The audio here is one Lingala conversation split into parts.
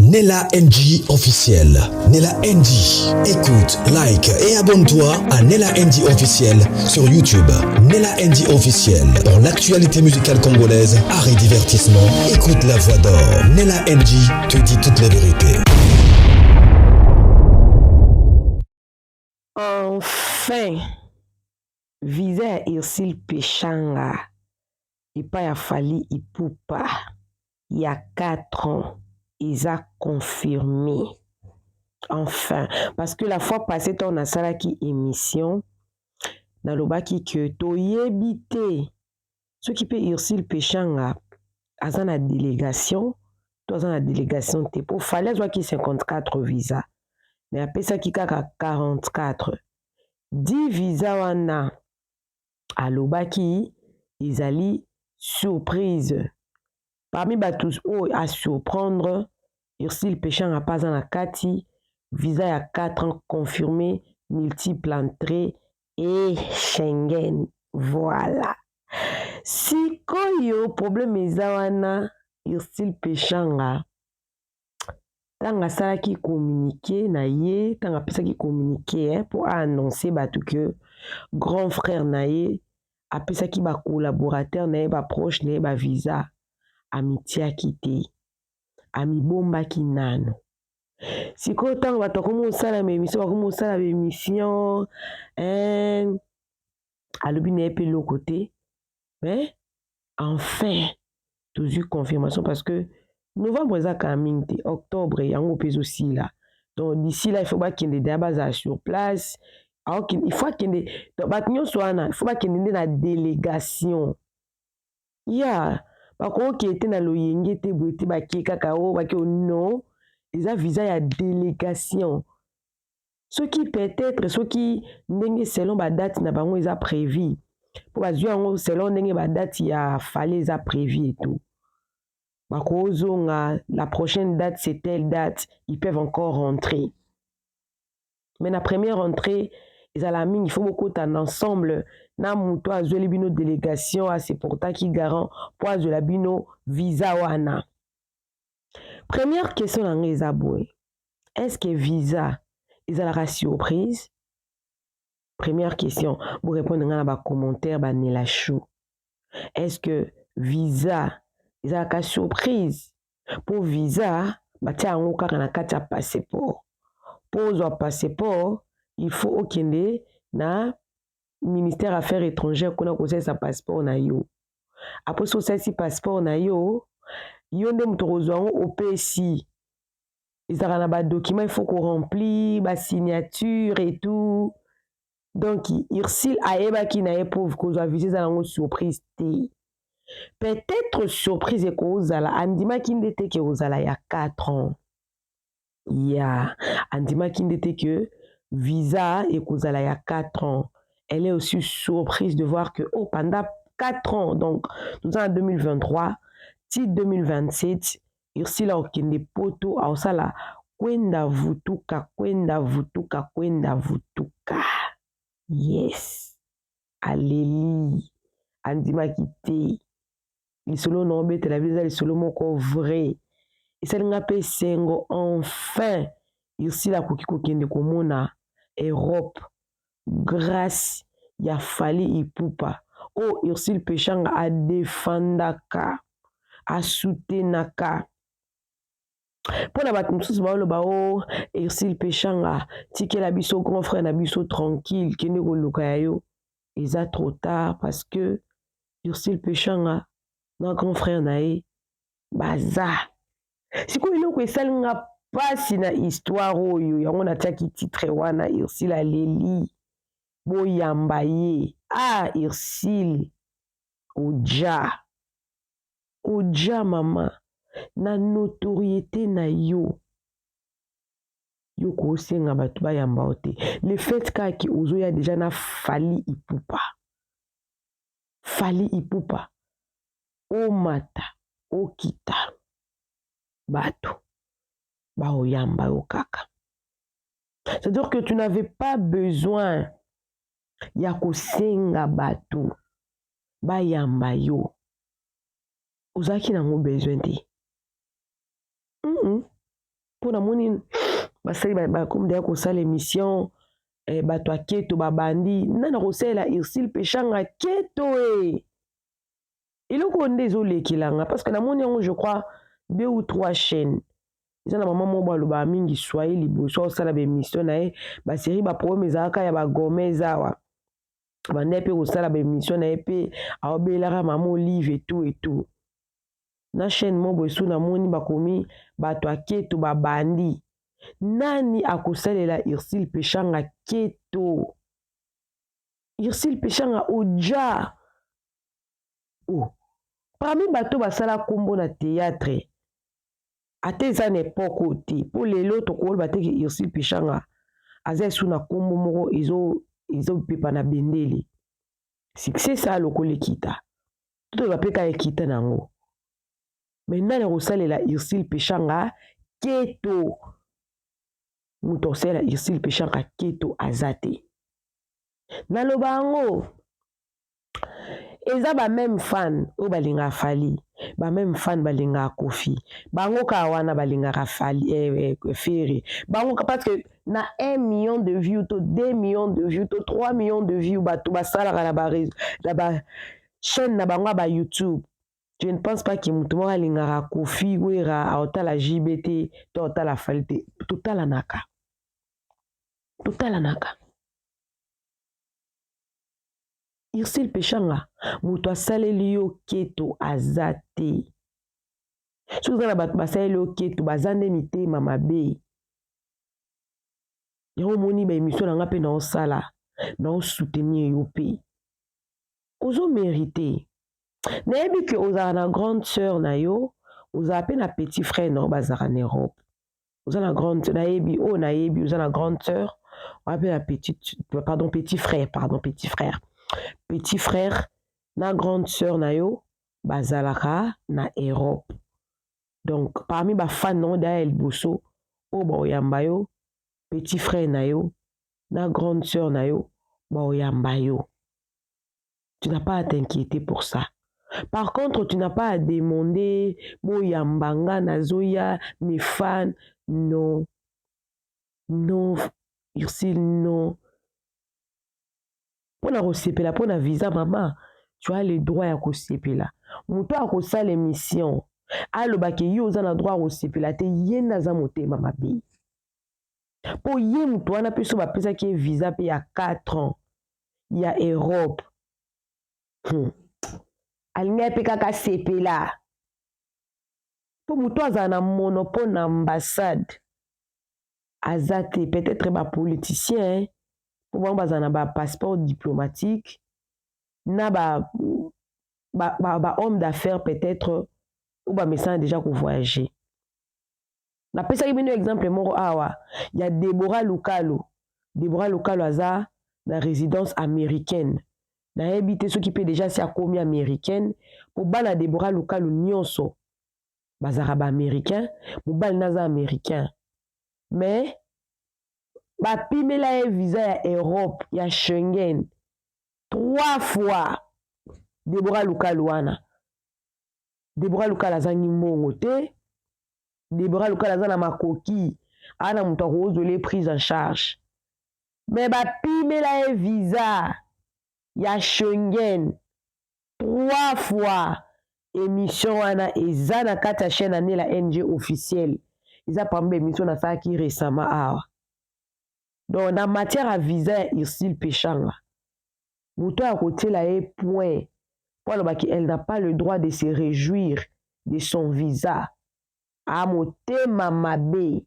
Nella NG officiel. Nella NG. Écoute, like et abonne-toi à Nella NG officiel sur YouTube. Nella NG officiel. Pour l'actualité musicale congolaise, art et divertissement, écoute la voix d'or. Nella NG te dit toutes les vérités. Enfin, visa ya Ursule Peshanga epai ya Fally Ipupa ya 4 ans eza confirmé. Enfin, parce que la fois passée ntango nasalaki émission, nalobaki ke toyebi te soki mpe Ursule Peshanga aza na délégation to aza na délégation te, mpo Fally azwaki 54 visa, mais apesaki kaka 44. 10 visa wana alobaki ezali surprise. Parmi bato oyo asurprendre, Ursule Peshanga mpe aza na kati. Visa ya 4 ans confirmé, multiple entrée et Schengen. Voilà, sikoyo problème eza wana. Ursule Peshanga, ntango asalaki communiqué na ye, ntango apesaki communiqué mpo aannonce bato ke grand frère na ye apesaki bacollaborateur na ye, baproche na ye bavisa, amitiaki te, amibombaki nano. Sikoyo ntango bato bakomi kosala baémission, bakomi kosala baémission, alobi na ye mpe eloko te. Mais enfin tozwi confirmation, parce que novembre eza kaka mingi te, octobre yango mpe ezosila. Donc d'ici là, il faut bakende deya, bazala sur place. Il faut akende, bato nyonso wana il faut bakende nde na délégation ya bakokende te na loyenge te boye te, bake kaka o bake. Non, eza visa ya délégation. Soki peut-être, soki ndenge selon badate na bango eza prévu, mpo bazwi yango selon ndenge badate ya Fally eza prévu et tout, bakozonga la prochaine date, c'est telle date, ils peuvent encore rentrer. Mais na première entrée ezala mingi, faut bokota na ensemble na moto azweli bino délégation, aseportaki garant mpo azwela bino visa wana. Première question na ngai eza boye: est ce que visa ezalaka surprise? Première question, borépondre ngai na bacommentaire. Banela chou, est ce que visa ezalaka surprise? Mpo visa batia yango kaka na kati ya passeport. Mpo ozwa passeport, il faut okende na ministère Affaires étrangères kuna kosalisa passeport na yo. Après, so osalisi passeport na yo, yo nde moto kozwa yango, opesi. Ezalaka na badocument il faut koremplir, basignature et tout. Donc Ursule ayebaki na ye pauvre kozwa visa eza nango surprise te. Peut-être surprise ekozala, andimaki nde te ke kozala ya 4 ans ya, andimaki nde te ke visa ekozala ya 4 ans. Elle est aussi surprise de voir que oh, pendant 4 ans, donc nous en 2023 ti 2027, Ursule akokende Poto, aosala kwenda vutuka, kwenda vutuka, kwenda vutuka. Yes, aleli, andimaki te. Lisolo na obetela biso eza lisolo moko vrai, esalinga mpe esengo. Enfin Ursule akoki kokende komona Europe grâce ya Fally Ipupa, oyo Ursule Peshanga adefandaka, asutenaka. Mpona bato mosusu baoloba: "O Ursule Peshanga, tikela biso grand frère na biso tranquille, kende koluka ya yo." Eza trop tard, parce que Ursule Peshanga na grand frère na ye baza sikoyo. Eloko esalinga mpasi na histoire oyo, yango natiaki titre wana, "Ursule aleli, boyamba ye". Ah, Ursule oja, oja mama na notoriété na yo, yo kosenga bato bayamba yo te. Le fait kaka ozoya déjà na Fally Ipupa, Fally Ipupa, omata okita, bato baoyamba yo kaka. C'est-à-dire que tu n'avais pas besoin ya kosenga bato bayamba yo, ozalaki nango besoin te. Mpo namoni basali bakomi deya kosala émission eh, bato ya keto babandi. Nani akosalela Ursule Peshanga keto e? Eloko oyo nde ezolekelanga, parce que namoni yango, je crois, deux ou trois chaînes. Eza na mama moko balobaka mingi swahili liboso osala baémission na ye, basérie baproblème ezalaka ya bagomez awa, banda mpe kosala baémission na ye mpe aobelaka mama Olive etu etu na chaîne moko boye. So namoni bakomi bato ya keto babandi. Nani akosalela Ursule Peshanga keto? Ursule Peshanga oja oh. Parmi bato basala nkombo na théâtre, ata eza na époque oyo te, mpo lelo tokoloba te ke Ursule Peshanga aza esu na nkombo moko ezopepa na bendele. Succès esala lokola ekita, totoyeba mpe kaka ekita na yango. Me nani akosalela Ursule Peshanga keto? Moto akosalela Ursule Peshanga keto aza te. Naloba yango, eza bameme fan oyo balingaka Fally, bameme fan balingaka Kofi, bango kaka wana balingaka Fally, Ferre, bango, parce que na 1 million de vues to 2 millions de vues to 3 millions de vues bato basalaka na ba chaîne na bango ya ba YouTube, je ne pense pas ke moto moko alingaka Kofi, Wera, aotala JB te to aotala Fally te. Totalanaka, totalanaka. Ursule Peshanga, moto asaleli yo keto aza te. Soki oza na bato basaleli yo keto, baza nde mitema mabe. Yango omoni baémission na nga mpe naosala, naosoutenir yo mpe ozomérite. Nayebi ke ozala na grande sœur na yo, ozala mpe na petit frère na yo, bazalaka na Europe. Oza na grande, nayebi oyo, nayebi oza na grande sœur, oza mpe na petit, pardon, petit frère, pardon, petit frère, petit frère na grande sœur na yo bazalaka na Europe. Donc parmi bafan nango daya ya liboso oyo baoyamba yo, petit frère na yo na grande sœur na yo baoyamba yo. Tu n'as pas à t'inquiéter pour ça. Par contre, tu n'as pas à demander boyamba nga, nazoya, mes fans. Non, non, Ursule, non. Mpona kosepela mpona visa, mama, tu as le droit ya kosepela. Moto akosala émission alobaki ye oza na droit ya kosepela te, ye nde aza motema mabe. Mpo ye moto wana mpe so bapesaki ye visa mpe ya 4 ans ya Europe, Alingaki mpe kaka sepela, mpo moto azala na monopole na ambassade aza te. Peut-être bapoliticien, mpo bango bazala na bapasseport diplomatique, na ba ba, ba, ba homme d'affaires peut-être oyo bamesana déjà kovoyager. Napesaki bino exemple moko awa ya Debora Lukalo. Debora Lukalo aza na résidence américaine. Nayebi te soki mpe déjà si akomi américaine, mpo bana Debora Lukalo nyonso bazalaka baaméricain, mobali naza américain, mais bapimela ye visa ya Europe ya Schengen trois fois. Debora Lukalo wana, Debora Lukalo azangi mbongo te. Debora Lukalo aza na makoki, aza na moto akozwela ye prise en charge, mais bapimela ye visa ya Schengen trois fois. Émission wana eza na kati ya chaîne Anela NG officiel, eza parmi baémission nasalaki récemment awa. Donc na matière ya visa ya Ursule Peshanga, moto ya kotiela ye point mpo alobaki elle n'a pas le droit de se réjouir de son visa, a motema mabe.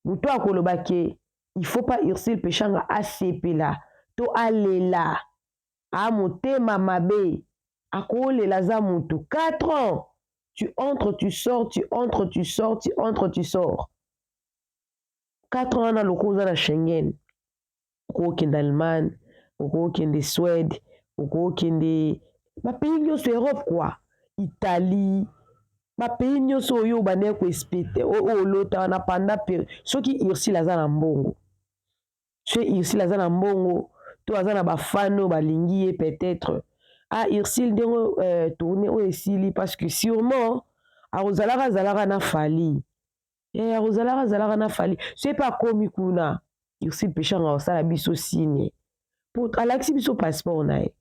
Moto akoloba ke il faut pas Ursule Peshanga asepela to alela, a motema mabe. Akolela, aza motu. 4 ans, tu entres, tu sors, tu entres, tu sors, tu entres, tu sors, 4 ans wana. Lokola oza na Schengen, okokende Allemagne, okokende Suède, okokende bapays nyonso Europe quoi, Italie, bapays nyonso oyo obandaki koexpecter, oyo olota wana pendant. Soki Ursule aza na mbongo, soki Ursule aza na mbongo to aza na bafan oyo balingi ye, peut-être ah, Ursule, ndenge tournée oyo esili, parce que sûrement akozalaka azalaka na Fally. Yaya kozalaka azalaka na Fally, soki mpe akomi kuna, Ursule Peshanga osala biso signe po alakisi biso passeport na ye.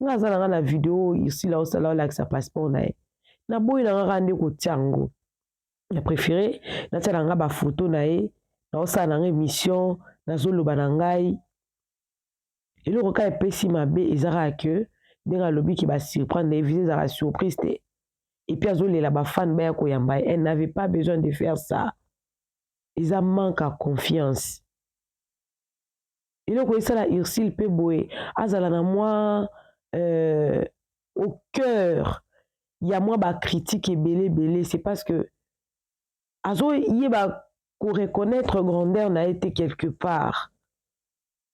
Nga aza na nga na video Ursule aosala, olakisa passeport na ye. Naboyi na nga kaka nde kotia yango, na préféré natia na nga bafoto na ye. Naosala na nga émission, nazoloba na ngai. Eloko kaka epesi mabe eza kaka ke ndenge alobi ke basurprendre ye, visa ezalaka surprise te. Et puis azolela bafans baya koyamba ye. Elle n'avait pas besoin de faire ça, eza manque ya confiance. Eloko esala Ursule mpe boye, azala na mwa au cœur ya mwa bacritique ebele ebele, c'est parce que azoyeba koreconnaître grandeur na ye te. Quelque part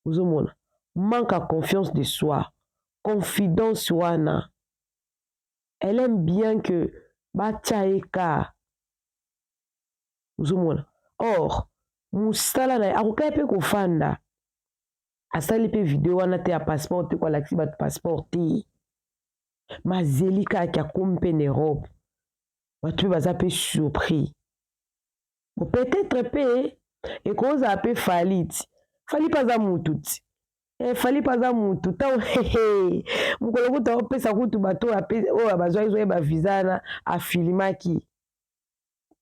ozomona manque ya confiance de soi, confidence wana. Elle aime bien que batia ye ka ozomona. Or mosala na ye, akokaki mpe kofanda, asali mpe video wana te ya passeport te, ko alakisi bato passeport te. Mazeli kaka akomi mpe na Europe, bato mpe baza mpe surpris. Bon, peut-être mpe ekozala mpe Fally ti Fally mpe aza mutu ti Fally mpe aza mutu. Ntango mokolo kutu opesa kutu bato oyo bazwaki zoyeba bavisa wana, afilmaki.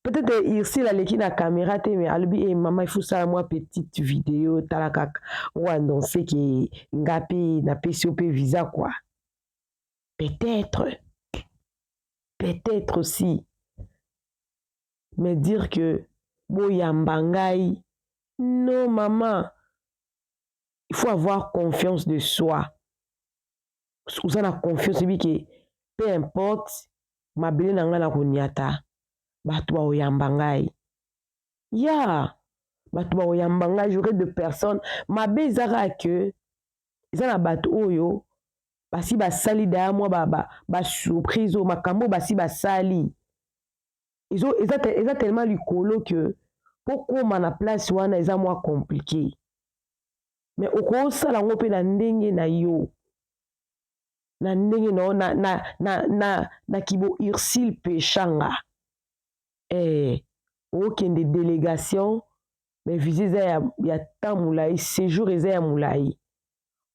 Peut-être Ursule aleki na caméra te, mais alobi: "E mama, il faut sala mwa petite vidéo, tala kaka oyo annonce ke nga mpe napesi yo mpe visa quoi." Peut-être, peut-être aussi. Mais dire que boyamba ngai, non mama, il faut avoir confiance de soi. Oza na confiance, oyebi ke peu importe mabele na ngai na koniata, bato bakoyamba ngai ya bato bakoyamba ngai, j'aurai de personnes. Mabe eza kaka ke eza na bato oyo basi basali daya mwa basurprise oyo, makambo oyo basi basali eza tellement likolo ke mpo kóma na place wana eza mwa compliqué. Mais okosala yango mpe na ndenge na yo, na ndenge na yo, na kibo Ursule Peshanga. Okende délégation, mais visa eza ya temps molai, séjour eza ya molai.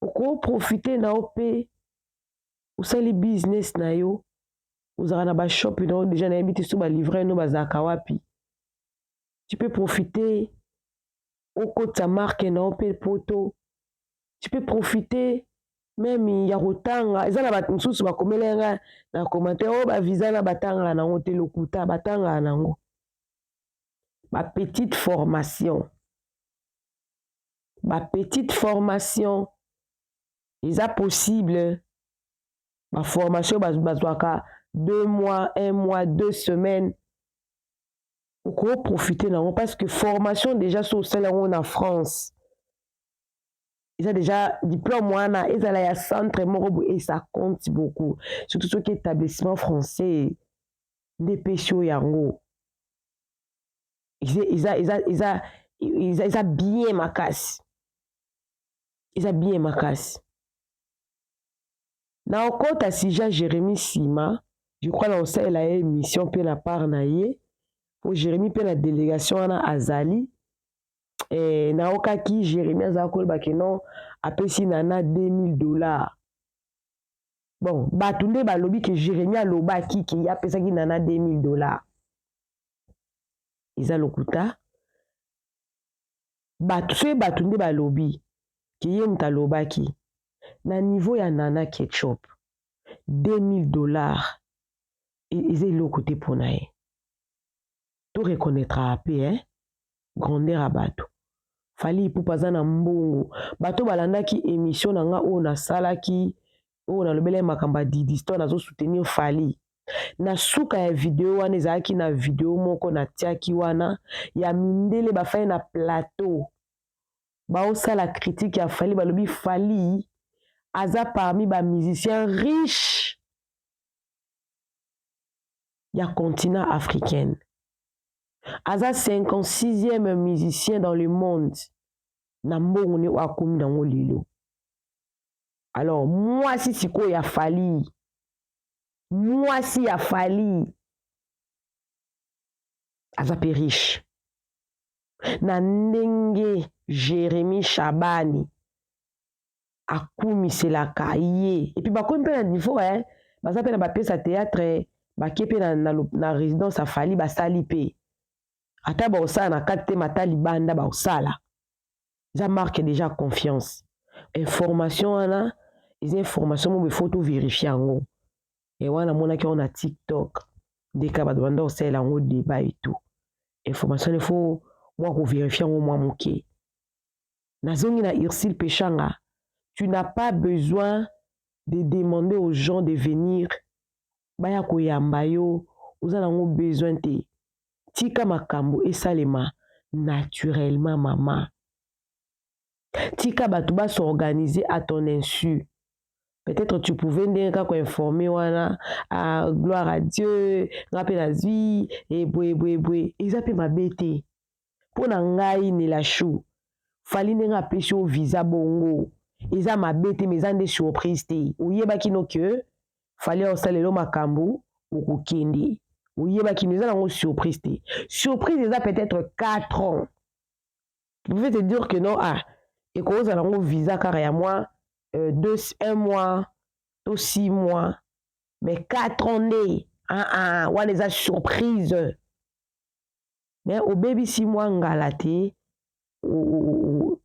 Okoprofite na yo mpe osali business na yo, ozalaka na bashop na yo déjà. Nayebi te so balivre no bazalaka wapi. Tu peux profiter okotisa marque na yo mpe poto. Tu peux profiter même ya kotanga. Eza na bato mosusu bakomela nga na commentaire oyo: "Bavisa na batangaka nango te." Lokuta, batangaka nango bapetite formation. Bapetite formation eza possible, baformation bazwaka 2 mois, un mois, 2 semaines. Okoprofite nango parce que formation déjà, so osali yango na France, eza déjà diplôme wana, ezala ya centre moko boye, et ça compte beaucoup, surtout soki établissement français nde epesi oyo yango. Eza bien makasi, eza bien makasi. Na okota sujet Jérémi nsima, je crois na kosalela ye émission mpe na part na ye, po Jérémi mpe na délégation wana azali. Naokaki Jérémi azala koloba ke non, apesi Nana 2000 $. Bon, bato nde balobi ke Jérémi alobaki ke ye apesaki Nana 2000 $. Eza lokuta. Bato, soki bato nde balobi ke ye moto alobaki, na niveau ya Nana Ketchup, 2000 $ eza eloko te mpo na ye. To reconnaîtra mpe grandeur ya bato. Fally Ipupa aza na mbongo. Bato balandaki émission na nga oyo nasalaki, oyo nalobelaki makambo ya Didi Stone, nazosoutenir Fally. Na suka ya video wana, ezalaki na video moko natiaki wana ya mindele bafai na plateau, baosala critique ya Fally. Balobi Fally aza parmi bamusicien riche ya continent africaine, aza 56e musicien dans le monde na mbongo ne oyo akomi nango lelo. Alors mwasi sikoyo ya Fally, mwasi ya Fally aza mpe riche. Na ndenge Jérémy Shabani akumiselaka ye, et puis bakomi mpe na niveau, eh, baza mpe na bapièce ya théâtre, bake mpe na résidence ya Fally, basali mpe. Ata baosala na kati te, mata libanda baosala, eza marque déjà confiance. Information wana eza information moko, ifo tovérifier yango. E wana amonaki yango na TikTok, ndeka bato banda kosalela yango débat et tout. Information, il faut mwa kovérifier yango mwa moke. Nazongi na Ursule Peshanga. Tu n'as pas besoin de demander aux gens de venir baya koyamba yo, oza nango besoin te. Tika makambo esalema naturellement, mama. Tika bato bas'organiser à ton insu. Peut-être tu pouvais ndenge kaka koinformer wana: ah, gloire à Dieu, nga mpe nazwi eboye boye boye. Eza mpe mabe te. Mpo na ngai, Nela Chou, Fally ndenge apesi yo visa bongo, eza mabe te, mais eza nde surprise te. Oyebaki no ke Fally aosalela makambo, okokende, oyebaki no, eza nango surprise te. Surprise eza peut-être 4 ans. Tu pouvais te dire que non, ah, ekozala yango visa kaka ya mwa 2, 1 mois to 6 mois, mais 4 ans nde, ah, ah, wana eza surprise. Mais obebisi mwa ngala te, mwa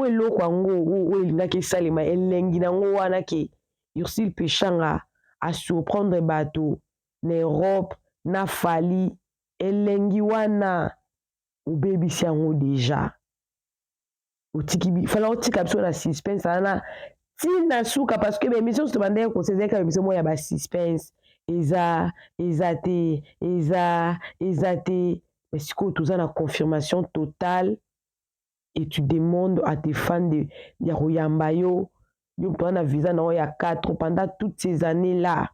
eloko yango oyo elingaki esalema, elengi nango wana ke Ursule Peshanga asurprendre bato na Europe na Fally, elengi wana obebisi yango déjà. Otiki fala otika biso na suspense wana ntina suka, parce que baémission nyonso tobandaki kosa ezalaki baémission moko ya basuspense. Eza te, eza te. Mais sikoyo toza na confirmation totale et tu demandes à tes fans de ya koyamba yo. Yo moto wana na visa na yo ya 4 pendant toutes ces années là,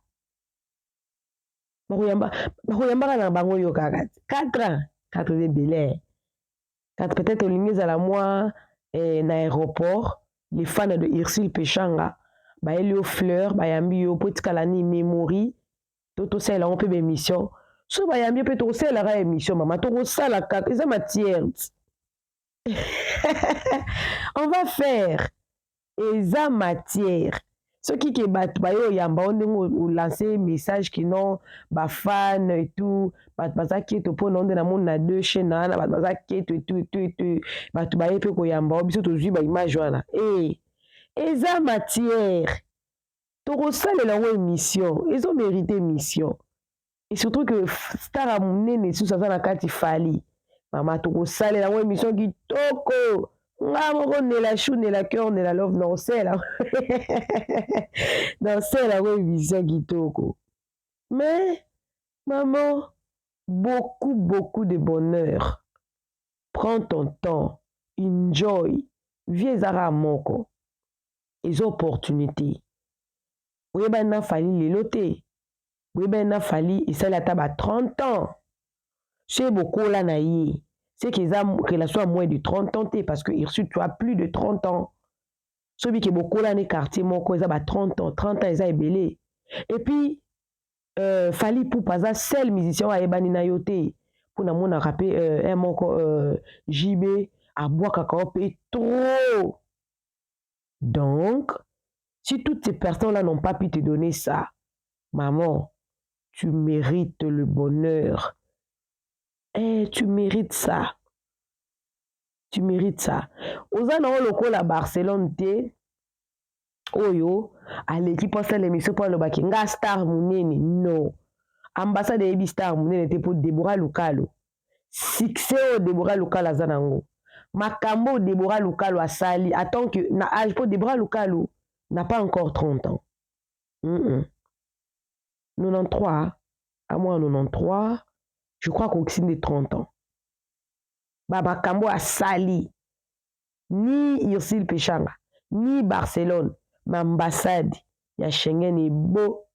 bakoyambaka na bango yo kaka 4 ans. 4 eza ebele. 4, peut-être olingi ezala mwa na aéroport, les fans de Ursule Peshanga bayeli yo fleur, bayambi yo mpo etikala ni memory to tosalela yango mpe baémission. So bayambi yo mpe, tokosalelaka émission, mama, tokosala kaka, eza matière, on va faire, eza matière. Soki ke bato baye oyamba o ndenge olance message ke non, bafan et tout, bato baza keto mpona o nde namoni na deux chaîne wana, bato baza keto et tout et tout et tout, bato baye mpe koyamba o, biso tozwi baimage wana e, eza matière, tokosalela yango émission, ezomérite émission. Et surtout que star ya monene lisusu aza na kati, Fally, mama, tokosalela yango émission kitoko. Nga moko, Nela Chou, Nela Cœur, Nela Love, naosala yango émission kitoko. Mais maman, beaucoup beaucoup de bonheur, prends ton temps, enjoy vie. Ezaka moko, eza opportunité. Oyebani na Fally lelo te, oyebani na Fally esali ata ba 30 ans. Soki bokola na ye, c'est que eza relation à moins de 30 ans te, parce que Ursule, tu as plus de 30 ans. Soki ke bokola na quartier moko, eza ba 30 ans. 30 ans eza ebele. Et puis Fally Ipupa aza seul musicien oyo ayebani na yo te, mpo namonaka mpe un moko JB abwakaka yo mpe trop. Donc si toutes ces personnes là n'ont pas pu te donner ça, maman, tu mérites le bonheur. Eh, tu mérites ça, tu mérites ça. Oza nango lokola Barcelone te, oyo aleki mpo asala émission mpo alobaki nga star monene. Non, ambassade eyebi star monene te, mpo Debora Lukalo, succès oyo Debora Lukalo aza nango, makambo oyo Debora Lukalo asali en tant que na âge, mpo Debora Lukalo n'a pas encore 30 ans. 93, à moi 93, je crois kokisi nde 30 ans. Bamakambo asali, ni Ursule Peshanga ni Barcelone, ma ambassade ya Schengen ebo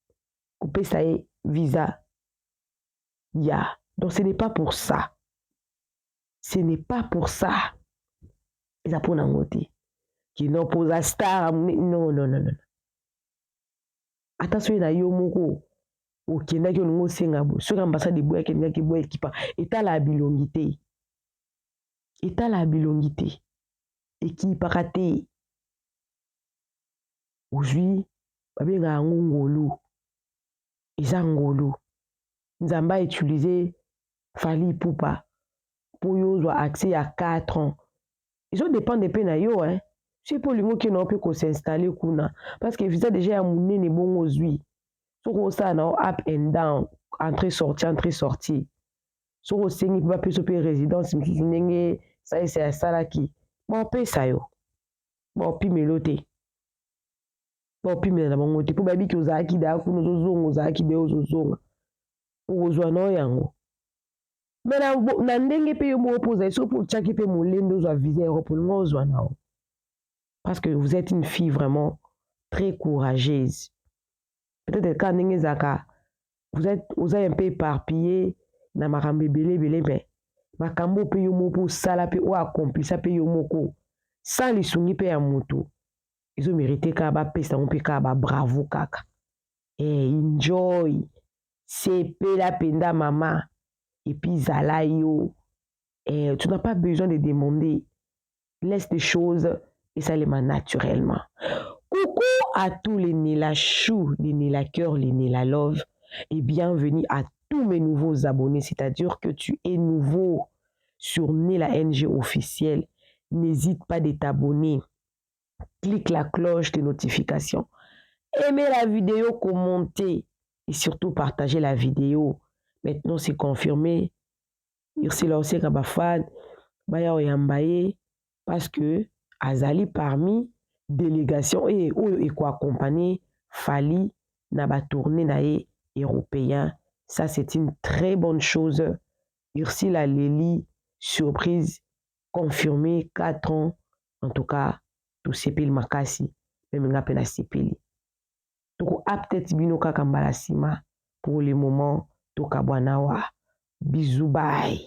kopesa ye visa ya. Donc ce n'est pas pour ça, ce n'est pas pour ça, eza mpo nango te kino mpoza star. Non, non, non, non. Ata soki na yo moko okendaki, olingi osenga boye, soki ambassade eboyaki, elingaki eboya ekipa etala ya bilongi te. Etalaka bilongi te, ekipaka te. Ozwi, babengaka yango ngolu. Eza ngolu. Nzambe a utiliser Fally Ipupa mpo yo ozwa accès ya 4 ans. Ezo dépendre mpe na yo, hein. Soki mpe olingi okende mpe kos'installer kuna, parce que visa déjà ya monene bongo ozwi, soki osala na yo up and down, entrée sortie, entrée sortie, soki osengi mpe bapesa mpe résidence mosusu ndenge Saisa asalaki, baopesa yo, baopimelo te, baopimela na bango te, mpo bayebiki ozalaki daya kuna, ozozonga, ozalaki daya, ozozonga, okozwa na yo yango. Mais na ndenge mpe yo moko mpo ozali, soki mpo otiaki mpe molende ozwa visa Europe, olinga ozwa na yo, parce que vous êtes une fille vraiment très courageuse. Peut-être kaka ndenge ezalaka, vous êtes, oza un peu éparpillé na makambo ebele ebele, mais makambo mpe yo moko mpo osala mpe oyo accomplisa mpe yo moko sans lisungi mpe ya motu, ezomérite kaka bapesa yango mpe kaka babravo kaka. Enjoy, sepela mpenza mama, et puis zala yo. Tu n'as pas besoin de demander, laisse les choses esalema naturellement. Coucou à tous les Nela Chou, les Nela Cœur, les Nela Love, et bienvenue à tous mes nouveaux abonnés, c'est-à-dire que tu es nouveau sur Nela NG officiel. N'hésite pas de t'abonner. Clique la cloche de notification. Aimez la vidéo, commentez et surtout partagez la vidéo. Maintenant, c'est confirmé. Ursula Oseka bafan, baya oyamba ye, parce que azali parmi délégation et oyo ekoaccompagner Fally na ba tournée na ye européen. Ça, c'est une très bonne chose. Ursula Leli, surprise confirmée, 4 ans. En tout cas, tosepeli makasi, même nga mpe nasepeli. Toko update bino kaka mbala nsima. Pour le moment, tokabwana wa. Bisous, bye.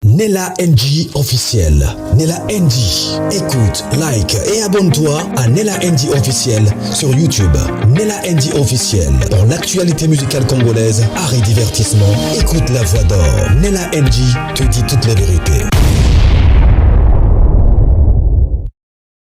Nella NG officiel. Nella NG. Écoute, like et abonne-toi à Nella NG officiel sur YouTube. Nella NG officiel. Pour l'actualité musicale congolaise, art et divertissement, écoute la voix d'or. Nella NG te dit toute la vérité.